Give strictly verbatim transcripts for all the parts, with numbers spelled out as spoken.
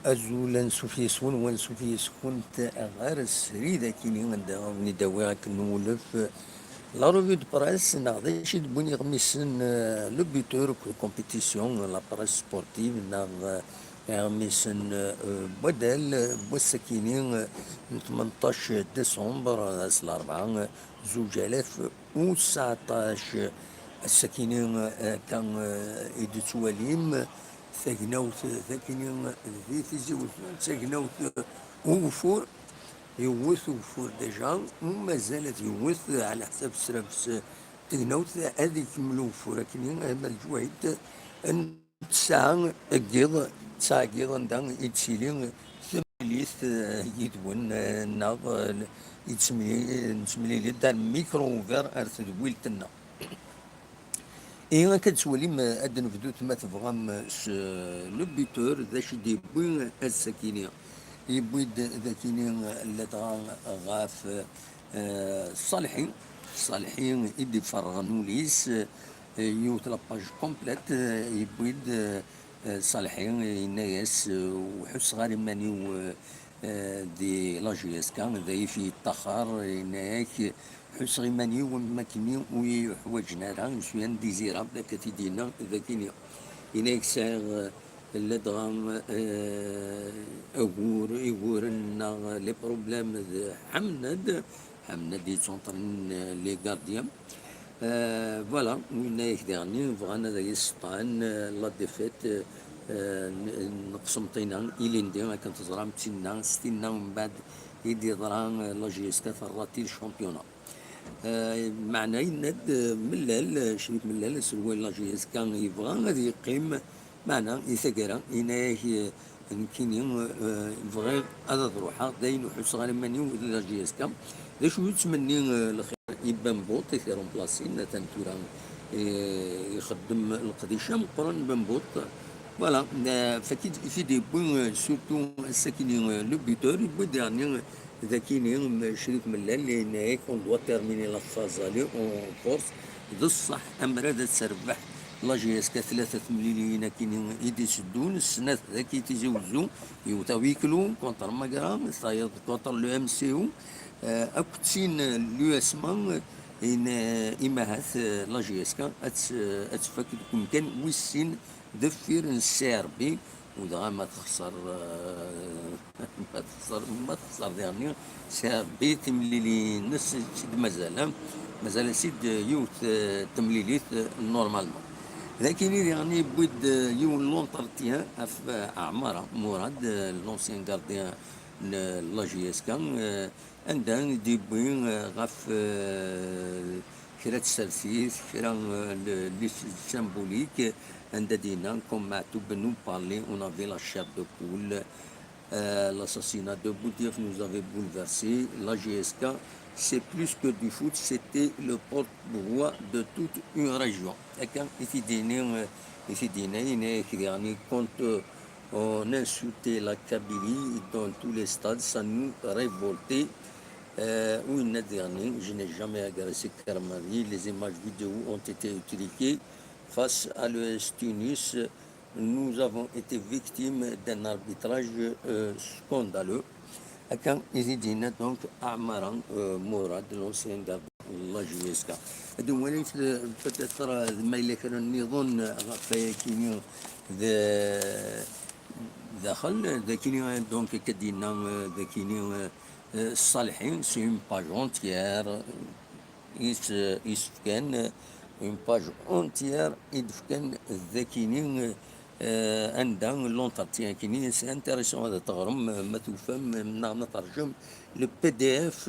Azul, ansuf yes-wen, wansuf yes-kent ɣer srid akini anda i d-awiɣ akken n wulef la revue de presse, neɣ d acu i d-wwin iɣmisen, euh, le buteur de compétition, la presse sportive, neɣ, euh, iɣmisen, euh, n waddal, euh, n wass-akini, euh, n tmenṭac décembre, euh, ass n larebɛa, euh, zuǧ alaf u tseɛṭac. Ass-akini, euh, akka, euh, i d-tettwalim, tagnawt, takini, di Tizi Wezzu, d tagnawt, ugeffur, yewwet ugeffur déjà, u mazal ad yewwet, ɛla ḥsab ssrabes, tagnawt, ad ikemmel ugeffur akkenni, ama leǧwayed n tesɛa n yiḍ, tesɛa n yiḍ anda i d-tili temlilit, eh, yid-wen, eh, neɣ, eh, yettemli-, nettemlili-d ar micro ouvert ar tedwilt-nneɣ. Ihi akka d-tettwalim, eh, ad d-nebdut ma tebɣam, eh, s, eh, le buteur, d acu i d-yewwi ass-akini. Yewwi-d dagini, eh, ladɣa ɣef, eh, Ṣalḥi. Ṣalḥi i d-iferrɣen ul-is, eh, yiwet la page complète, eh, yewwi-d, eh, eh, Ṣalḥi, yenna-yas, eh, ur ḥusseɣ ara iman-iw, eh, eh, di la J S K, d ayif yeṭṭaxer, yenna-yak, ḥusseɣ iman-iw am wakken ur iyi-ḥwaǧen ara, je suis indésirable, akka t-id-yenna dagini. Yenna-yak sɛiɣ, eh, ladɣa, eh, agur, iguren neɣ les problèmes d Ḥamnad, Ḥamnad yettwanṭren, eh, les gardiens. Euh, voilà, winna-yak diɣen bɣan ad iyi-sseṭṭɛen, euh, la défaite, euh, n, n Qsenṭina, ilindi, akken teẓram, d tinna, s tinna, mbeɛd i d-yeḍra, euh, la J S K terra-t-id championnat. Euh, meɛna yenna-d, euh, Mellal, euh, Crif Mellal, aselway n la J S K, yebɣa ad yeqqim, meɛna i taggara, yenna-yak, euh, Nekkini, eh, bɣiɣ ad, ad ruḥeɣ, d ayen ur ḥusseɣ ara iman-iw di la J S K. D acu i yettmenni, eh, lxir i Bambout, i t-iremplasin, atan tura, eh, ixeddem leqdic ameqqran Bambout. Voilà, eh, fakki i t-id-yewwi, eh, surtout ass-akini, eh, le buteur, yewwi-d daɣen, eh, Dakini, m-, Crif Mellal, yenna-yak, on doit terminer la phase aller en force. D ṣṣeḥ, ammer ad terbeḥ la J S K tlata temliliyin akini i d-iteddun, snat daki Tizi Wezzu, yiwet à huis clos contre Magra, tayeḍ contre le M C O, euh, akked tin, euh, l'U S M A, in, euh, imahat, euh, la J S K ad tt-, ad tfak deg umkan wis sin deffir n C R B, u dɣa ma texṣer, eh, ma texṣer, ma texṣer diɣenni, C R B timlilin-nnes i d-mazal, mazal-as-id yiwet, eh, temlilit, eh, normalement. Dakini diɣenni yewwi-d, eh, yiwen l'entretien ɣef, eh, Ɛmara Murad, eh, l'ancien gardien n la J S K, eh, anda i d-yewwi, eh, ɣef, eh, kra n tsertit, kra, eh, n, n symbolique, anda d-yenna, comme Maɛtub nous parlait, on avait la chair de poule. Euh, l'assassinat de Boudiaf nous avait bouleversé. La J S K, c'est plus que du foot, c'était le porte-voix de toute une région. Akka i t-id-yenna, eh, i t-id-yenna, yenna-yak diɣenni, quand, eh, on insultait la Kabylie dans tous les stades, ça nous révoltait. Euh, u yenna-d diɣenni, je n'ai jamais agressé Karmali. Les images vidéo ont été truquées face à l'U S Tunis. Nous avons été victimes d'un arbitrage, euh, scandaleux. Akka i t-id-yenna donc Ɛmara, euh, Murad, l'ancien gardien de la J S K. Ad nwali, euh, peut-être, euh, ma yella kra nniḍen, euh, ɣef wayakini d-, daxel, dakini, euh, donc, akka d-yenna, euh, dakini, euh, euh, Ṣalḥi, c'est une page entière, euh, is-, isefkan, euh, une page entière i d-fkan dakini, euh, anda l'entretien akini, c'est intéressant ad teɣrem, euh, ma tufam, euh, neɣ ma terjem le P D F,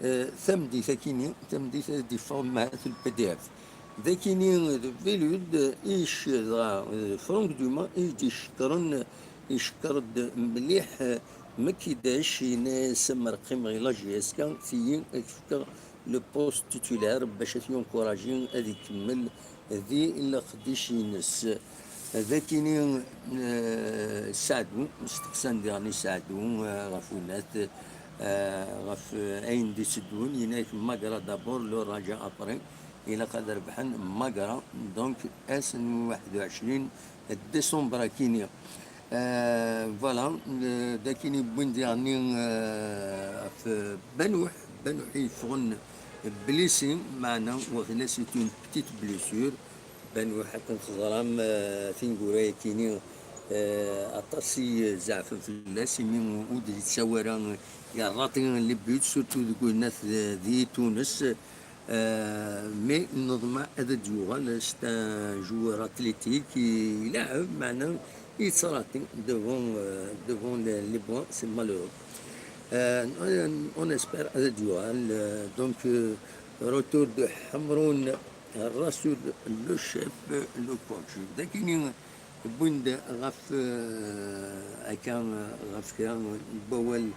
euh, tameddit akini, tameddit ad d-iffeɣ mahat le P D F. Dakini, euh, d Velud, euh, ic-, dɣa, euh, Franck Dumas, i d-icekkren, icekker-d mliḥ, euh, Makidac, yenna-yas, amer qqimeɣ i la J S K, tigi ad k-fkeɣ le poste titulaire bac ad t-yencouragi ad ikemmel di leqdic-ines. Dakini, eh, Saɛdu, steqsan diɣen i Saɛdu, eh, ɣef unat, eh, ɣef, eh, ayen d-iteddun, yenna-yak Magra d'abord, le Raja après, ilaq ad rebḥen Magra, donc ass n waḥed u ɛecrin décembre akini. Euh, voilà, euh, dakini wwin diɣenni, euh, ɣef Banuḥ, Banuḥ yeffɣen blessé, meɛna waqila c'est une petite blessure. Banuḥ akken teẓram, euh, tineggura-yakini, euh, aṭas i zeɛfen fell-as, imi ur d-yettawi ara, yerraṭi les buts, surtout deg unat d, di Tunes. Euh, mais neḍmeɛ ad d-yuɣal, c'est un joueur athlétique, i-, ileɛɛeb, meɛna yettṛaṭi devant, euh, devant les, les buts, c'est malheureux. Euh, on, on espère ad d-yuɣal, euh, donc, euh, retour de Ḥemrun Rasul, le chef, le coach. Dakini, wwin-d ɣef, euh, akka, ɣef kra n wawal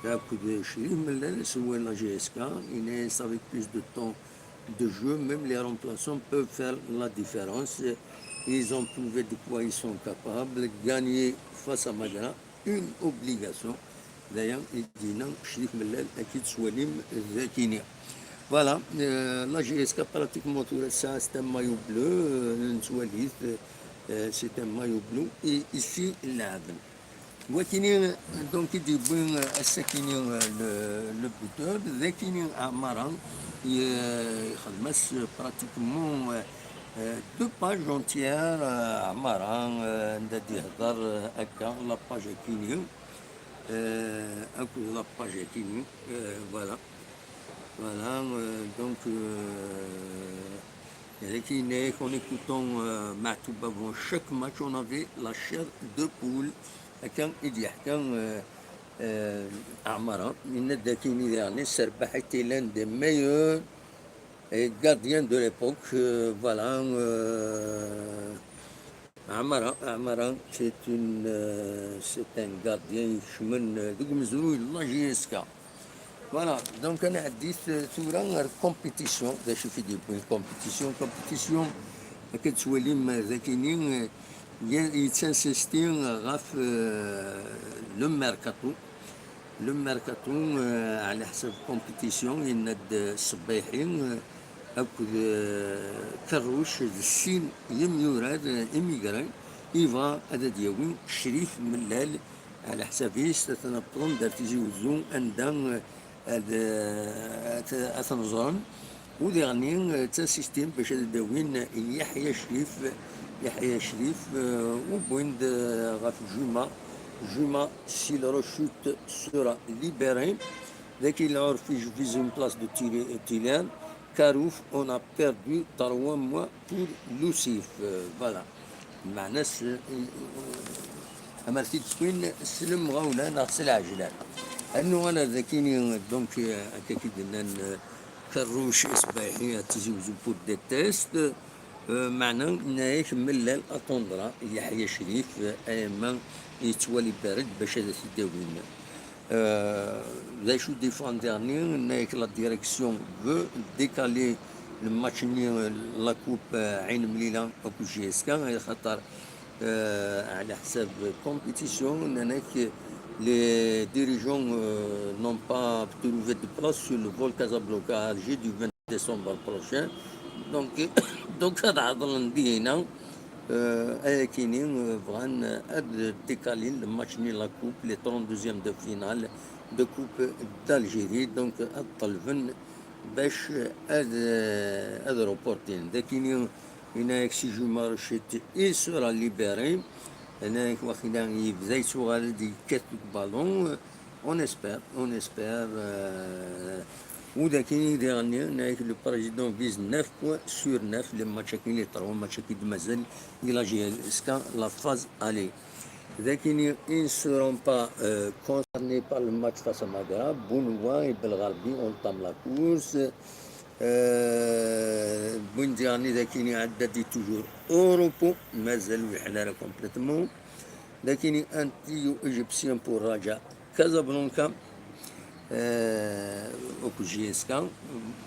akked Crif Mellal, sewwel la J S K, yenna-yas avec plus de temps de jeu, même les remplaçants peuvent faire la différence. Ils ont prouvé de quoi ils sont capables. Gagner face à Magra, une obligation. D aya i d-yenna Crif Mellal, ad k-id-twalim dakini. Voilà, euh, la J S K pratiquement tura tesɛa, c'est un maillot bleu, euh, nettwali-t, euh, c'est un maillot bleu, et ici, lɛaben. Wakini, donc, i d-yewwi, euh, ass-akini, euh, le, le buteur, dakini Ɛmara, i-, ixdem-as, euh, pratiquement, euh, euh, deux pages entières, euh, Ɛmara, euh, anda d-ihder, euh, akka, la page akini, euh, akked la page akini, euh, voilà. Voilà, euh, donc, euh, avec Inek, en écoutant, euh, Matoub avant chaque match, on avait la chair de poule. Akka i d-yeḥka, euh, euh, Ɛmara, yenna-d akini diɣenni, Serbaḥ était l'un des meilleurs, euh, gardiens de l'époque, euh, voilà, euh, Ɛmara, Ɛmara, c'est une, euh, c'est un gardien ikecmen, euh, deg umezruy n la J S K. Voilà, donc ad nɛeddi, euh, tura ar compétition, d acu i d-yewwin compétition, compétition, akka d-tettwalim, euh, dakini, euh, ye-, yettinsisti ɣef, euh, le mercato. Le mercato, euh, ɛla ḥsab compétition, yenna-d, euh, Ṣebbaḥi, euh, akked, euh, Kerruc d sin yemyurar, euh, imigran, yebɣa ad d-yawi Crif Mellal, ɛla ḥsab-is, ad ten-abṭen ar Tizi Wezzu, anda, euh, ad, euh, ad, ad ten-ẓren. U diɣenni, eh, d tasistem bac ad d-awin Yeḥya Crif, Yeḥya Crif, eh, u wwin-d, eh, ɣef Juma. Juma, si la rechute sera libéré. Daki lɛurf, je vise une place de titulaire. Karouf, on a perdu trois mois pour Lusif. Eh, voilà. Meɛna s-, amer t-id-wwin s lemɣawla neɣ s lɛejlan. Ad nuɣal ar dakini, donc, eh, akka i d-nnan, eh, Kerruc Isbaḥi à Tizi Wezzu pour des tests. Euh, meɛna, yenna-yak Mellal attendra Yeḥya Crif, euh, ayama yettwali Bared bac ad t-id-awin. Euh, d acu d-yeffɣen diɣenni, yenna-yak la direction veut décaler le match-nni, euh, la coupe, euh, Ɛin Mlila akked J S K, axaṭer euh, ɛla ḥsab compétition, nnan-ak les dirigeants, euh, n'ont pas trouvé de place sur le vol Casablanca à Alger du vingt décembre prochain. Donc, donc, ad ɛeḍlen dihina, euh, ayakini, euh, bɣan ad décalin le match-nni la coupe, les trente-deuxièmes de finale de coupe d'Algérie. Donc, ad ṭelben bac ad, ad reportin. Dakini, yenna-yak si Juma Rachid, il sera libéré. Yenna-yak waqila yebda yettuɣal-d yekkat deg ballon. On espère, on espère, euh, u dakini diɣenni, yenna-yak le président vise neuf points sur neuf, les matchs-agi, les trois matchs-agi d-mazal, il a jusqu'à la phase aller. Dakini, ils ne seront pas, euh, concernés par le match face à Magra. Bounouah et Belgharbi entament la course. Euh, Boundiani, dakini, Haddadi toujours au repos. Mazal ur yeḥla ara complètement. Dakini, un trio égyptien pour Raja Casablanca. Euh, au J S K.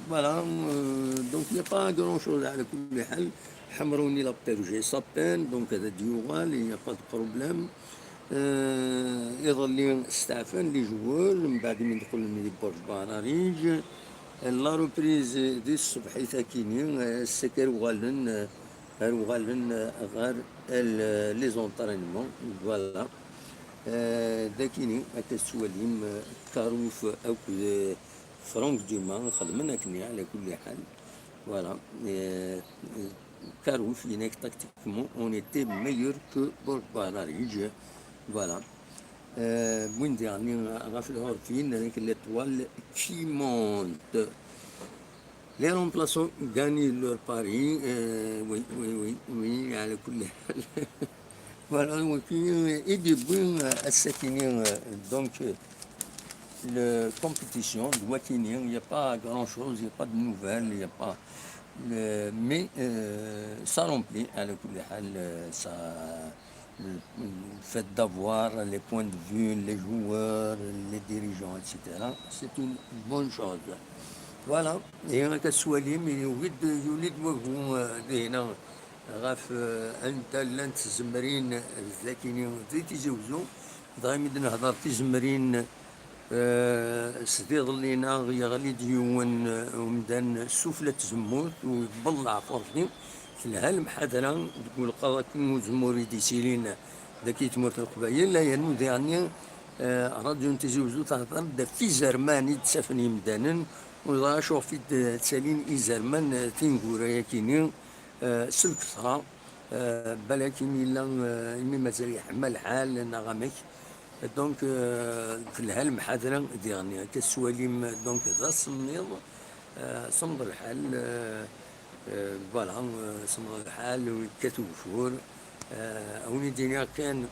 Voilà, euh, donc il n'y a pas grand chose à la Ḥemruni, la perdu sa peine, donc هذا ديوغال, il n'y a pas de problème. Euh, iḍelli steɛfan les joueurs, من بعد mi d-qqlen di Borj Bararij. La reprise di tṣebḥit akini, euh, ass-a kan uɣalen, euh, Ar uɣalen ɣer l-, les entraînements, voilà. Euh, dakini, akka tettwalim, euh, Karouf akked, euh, Franck Dumas xedmen akken, ɛla kulli ḥal. Voilà. Euh, Karouf, il est tactiquement, on était meilleur que Borg Bahraric. Voilà. Euh, win diɣen ɣef lɛurfin, avec l'étoile qui monte. Les remplaçants gagnent leur pari. Euh, oui, oui, oui, oui, ɛla kulli ḥal. Voilà, donc, euh, i d-yewwi, euh, ass-akini, euh, donc, euh, la compétition, d wakini, il n'y a pas grand-chose, il n'y a pas de nouvelles, il n'y a pas, euh, mais, euh, ça remplit, ɛla kulli ḥal, euh, ça, le, le fait d'avoir les points de vue, les joueurs, les dirigeants, et cetera, c'est une bonne chose. Voilà. Et akka tettwalim, yugi-d, yuli-d wagu, euh, dinna ɣef, euh, anta llant tzemrin dakini di Tizi Uzzu. Dɣa imi d-nehder tizemrin, euh, s iḍelli-nneɣ yeɣli-d yiwen, euh, umdan sufella n tzemmurt u yewweḍ leɛfur-nni. Telha lemḥadra deg ulqaḍ akken uzemmur i d-yettilin dagi tmurt n Leqbayel, yernu diɣenni, eh, ṛadyu n Tizi Uzzu tehder-d ɣef izerman i d-ttafen yimdanen, u dɣa acuɣef i d-ttalin izerman, eh, tineggura-yakini, eh, s lketṛa, eh, balak imi yella, eh, imi mazal yeḥma lḥal neɣ amek. Donc, euh, telha lemḥadra diɣenni. Akka tettwalim, donc, d asemmiḍ, euh, semmeḍ lḥal, euh, euh, voilà, euh, semmeḍ lḥal, u yekkat ugeffur. Euh, a wen-d-iniɣ kan,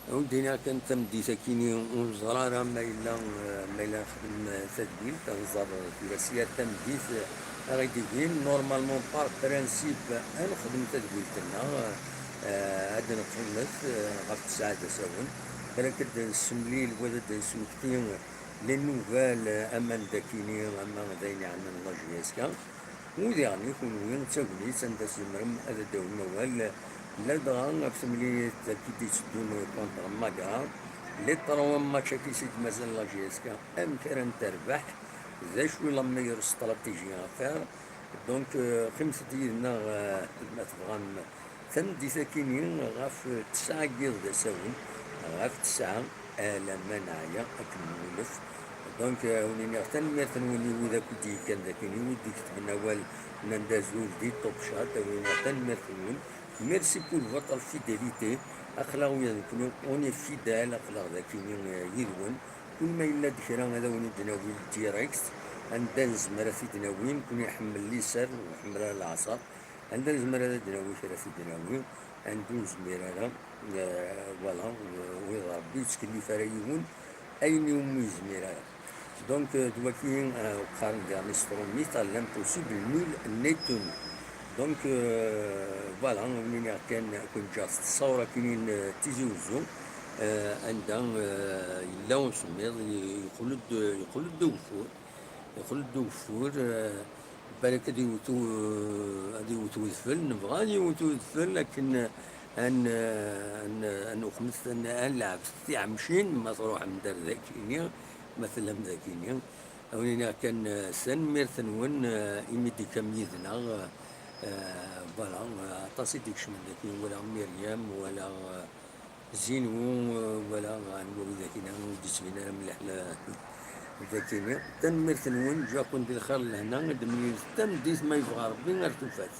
a wen-d-iniɣ kan tameddit-akini, ur neẓri ara ma yella, euh, ma yella nexdem, euh, tadwilt, ad nẓer tura s yir tameddit, euh, ara d-igin. Normalement, par principe, ad nexdem tadwilt-nneɣ, euh, ad d-neqqimet, euh, ɣef tesɛa d asawen. Balak ad d-nessemlil, wa ad d-nesmekti les nouvelles, ama n dakini, ama d ayen iɛennan la J S K. U diɣen i kunwi d tagnit anda tzemrem ad d-tawim awal, ladɣa ɣef temlilit i d-itteddun contre Magra, les trois matchs-agi i d-mazal la J S K, amek ara n-terbeḥ, d acu i la meilleure stratégie à faire. Donc, euh, qqimet-d yid-neɣ, euh, ma tebɣam, tameddit-akini ɣef tesɛa n yiḍ d asawen, ɣef tesɛa, alamma neɛya akken nwulef. Donc, euh, a wen-iniɣ tanemmirt-nwen i wid akk i d-yekkan dakini, i wid d-iketben awal, nnan-d azul di Top Chat, a wen-iniɣ tanemmirt-nwen. Merci pour votre fidélité. Aql-aɣ ula d nekkni, on est fidèle, aql-aɣ dakini, euh, yid-wen. Kul ma yella-d kra ad awen-id-nawi direct, anda nezmer ad t-id-nawi, nekkni nḥemmel liser, ur nḥemmel ara leɛṣer. Anda nezmer ad d-nawi kra ad t-id-nawi, anda ur nezmir ara, euh, voilà, euh, wid Rebbi ur yettkellif ara yiwen ayen iwumi yezmir ara. Donc, euh, d waki, euh, qqaren diɣen s trumit, à l'impossible, nul n'est tenu. Donc, euh, voilà, ur nniɣ kan, kun ǧǧeɣ s ttṣawra kinin, euh, Tizi Uzzu, euh, anda, euh, yella usemmiḍ, yeqqel-d, yeqqel-d d ugeffur, yeqqel-d d ugeffur, euh, balak ad iwet u-, ad iwet udfel, nebɣa ad iwet udfel akken, euh, ad n-, ad n-, ad nuqmet, ad n-, ad nleɛbet tiɛemcin, ma tṛuḥem-d ar dakini, ma tellam dakini. A wen-iniɣ kan, eh, tanemmirt-nwen, eh, imi d-tekkam yid-neɣ, eh, voilà, eh, aṭas i d-ikecmen daki, wala Myriam, wala, eh, Zinwu, eh, wala, eh, anwa widak-nni ur d-yettbin ara mliḥ la, dakini. Tanemmirt-nwen, ǧǧiɣ-ken di lxir d lehna, ad d-nemlil tameddit ma yebɣa Rebbi ar tufat.